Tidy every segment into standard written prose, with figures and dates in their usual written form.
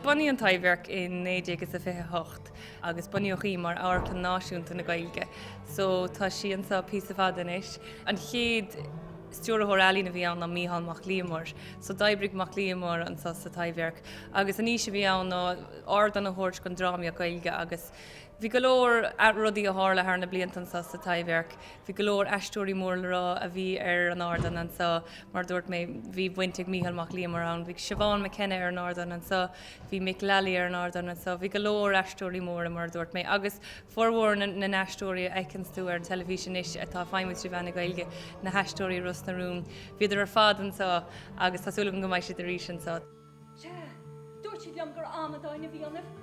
Bunaíodh an Taibhdhearc i 1928 agus bunaíodh í mar Amharclann Náisiúnta na Gaeilge so tá sí anseo píosa fada anois. An chéad stiúrthóir ealaíon a bhí ann ná Mícheál Mac Liammóir so d'oibrigh Mac Liammóir anseo sa Taibhdhearc agus an fhís a bhí ann ná ardán a thabhairt don drámaíocht Gaeilge agus bhí go leor rudaí a tharla thar na blianta anseo sa Taibhdhearc. Bhí go leor aisteoirí mór le rá a bhí ar an ardán anseo, mar a dúirt mé, bhí baint ag Mícheál Mac Liammóir ann, bhí Siobhán McKenna ar an ardán anseo, bhí Mick Lally ar an ardán anseo, bhí go leor aisteoirí móra, mar a dúirt mé, agus formhór na n-aisteoirí a fheiceanns tú ar an teilifís anois atá ag feidhmiú trí mheán na Gaeilge, na hAisteoirí Ros na Rún, bhíodar ar fad anseo agus tá súil agam go mbeidh siad arís anseo. Sea, dúirt siad liom gur amadáin a bhí ionaibh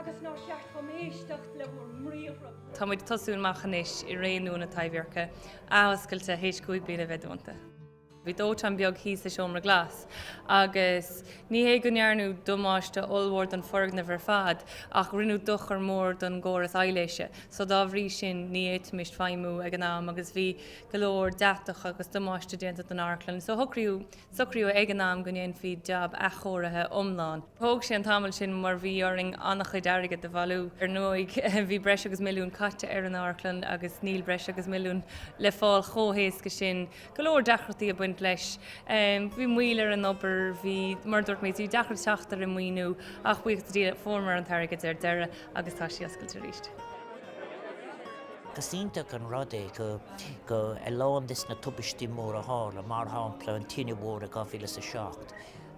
agus nár cheart dhom éisteacht le bhur mbriathra. Tá muid ag tosú amach anois i ré nua na Taibhdheirce, athoscailte théis 5 bliana a bheith dúnta. Bhí dóiteán beag thíos sa Seomra Glas agus ní hé go ndearnadh damáiste ollmhór don foirgneamh ar fad ach rinneadh dochar mór don gcóras aibhléise so dá bhrí sin ní fhéadfaimis feidhmiú ag an am agus bhí go leor deatach agus damáiste déanta don amharclann so shocraíodh Socraíodh ag an am go ndéanfaí jab athchóirithe iomlán. Thóg sé an tamall sin mar bhí orainn an-chuid airgid a bhailiú. Ar ndóigh, bhí breis agus milliún caite ar an amharclann agus níl breis agus milliún le fáil chomh héasca sin. Go leor deacrachtaí ag baint leis. Bhí moill ar an obair, bhí, mar a dúirt mé, bhí deacair teacht ar an maoiniú ach buíochas le Dia fuaireamar an t-airgead ar deireadh agus tá sí oscailte arís. Is iontach an rud é go go a lán des na tubaistí móra a tharla, mar shampla an tine mhór i 2007,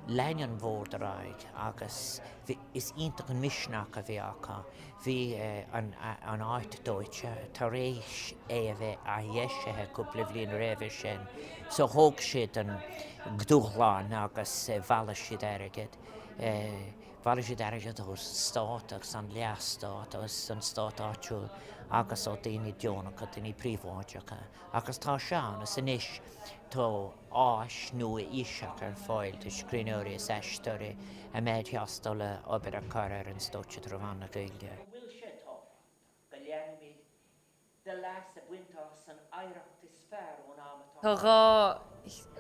lean an bhord ar aghaidh agus bhí, is iontach an misneach a bhí acu. Bhí an an áit dóite tar éis é a bheith athdheisithe cúpla bhliain roimhe sin so thóg siad an dúshlán agus bhailigh siad airgead. Bhailigh siad airgead ón stát agus an leathstát agus an stát áitiúil agus ó daoine deonacha, daoine príobháideacha agus tá sé ann is anois tá áis nua-aoiseach ar fáil do scríbhneoirí is aisteoirí a mbeidh ag teastáil le obair a chur ar an stáitse trí mheán na Gaeilge. An bhfuil sé tábhachtach go leanfaimid de leas a bhaint as an oidhreacht is fearr ón am atá Tá 2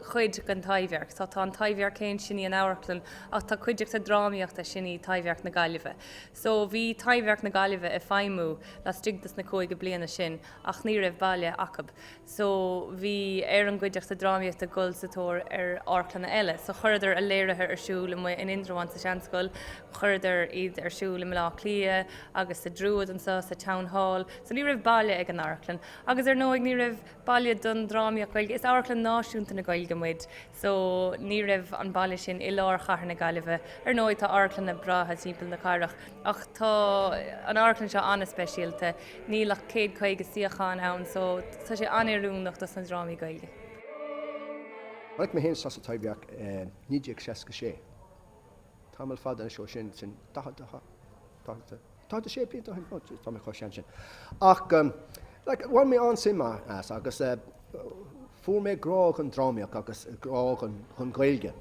chuid den Taibhdhearc. Tá tá an Taibhdhearc féin, sin í an amharclann, ach tá cuideachta drámaíochta, sin í Taibhdhearc na Gaillimhe. So bhí Taibhdhearc na Gaillimhe ag feidhmiú laistigh dos na 5 bliana sin ach ní raibh baile acub. So bhí ar an gcuideachta drámaíochta dul sa tóir ar amharclanna eile. So chuireadar a léirithe ar siúl amuigh in Indreabhán sa Seanscoil, chuireadar iad ar siúl i mBleá Cliath agus sa Druid anseo, sa Town Hall. So ní raibh baile ag an amharclann. Agus ar ndóigh ní raibh baile don drámaíocht Ghaeilge. Is amharclann náisiúnta na Gaeilge muid so ní raibh an baile sin i lár chathair na Gaillimhe. Ar ndóigh tá amharclanna breátha timpeall na cathrach ach tá an amharclann seo an-speisialta. Níl ach 150 suíochán ann so tá sé an-oiriúnach dos na drámaí Gaeilge. Tháinig mé féin isteach sa Taibhdhearc i 1966. Tamall fada anois ó sin, sin 40, 40, 46 blianta ó shin, ó tá mé chomh sean sin. Ach like, bhain mé an-suim as agus fuair mé grá don drámaíocht agus grá don Ghaeilge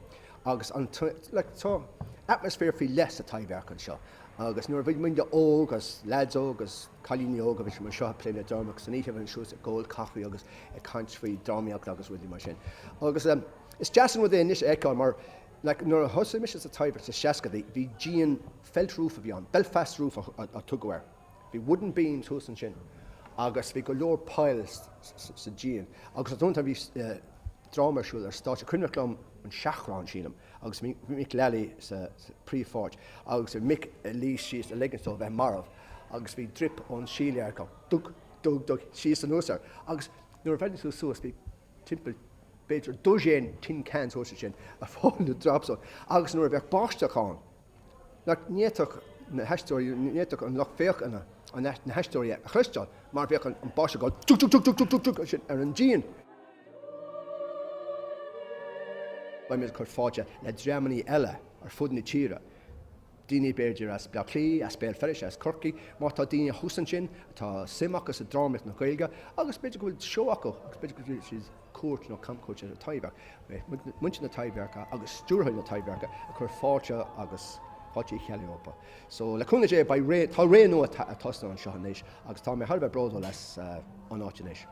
agus an, like, tá atmaisféar faoi leith sa Taibhdhearc anseo agus nuair a bhí muidne óg agus leaids óg agus cailíní óga bhí muid anseo ag plé le drámaíocht san oíche bhí suas ag ól caife agus ag caint faoi drámaíocht agus rudaí mar sin. Agus is deas an rud é anois a fheiceáil mar Like, nuair a thosaigh mise sa Taibhdhearc sna seascadaí, bhí díon felt roof a bhí ann, Belfast roof a tugadh air. Bhí wooden beams thuas ansin agus bhí go leor poill sa díon. Agus uaireanta bhí dráma ar siúl ar stáitse, cuimhneach liom An Seachrán, sílim, agus bhí Mick Lally sa príomhpháirt agus bhí Mick ag luí síos ag ligint dó bheith marbh agus bhí drip ón síléar ag dug, dug, dug síos anuas air. Agus nuair a bhreathnaigh tú suas bhí timpeall b'fhéidir dosaen tin cans thuas ansin ag fáil na drops ann agus nuair a bheadh báisteach ann like ní fhéadfadh na haisteoirí, ní fhéadfadh an lucht féachana na haisteoirí a chloisteáil mar bheadh an báisteach ag dul dug dug dug dug dug dug ansin ar an díon. Beidh muid ag cur fáilte le dreamanna eile ar fud na tíre. Daoine b'fhéidir as Bleá Cliath, as Béal Feirste, as Corcaigh, má tá daoine thuas ansin atá suim acu sa drámaíocht na Gaeilge agus b'fhéidir go bhfuil seó acu agus b'fhéidir go bhfuil siad cuairt nó camchuairt ar an Taibhdhearc, beidh muintir na Taibhdheirce agus stiúrthóirí na Taibhdheirce ag cur fáilte agus fáilte Uí Cheallaigh rompu. So le cúnamh Dé beidh ré, tá ré nua ag tosnú anseo anois agus tá mé thar a bheith bródúil as an áit anois.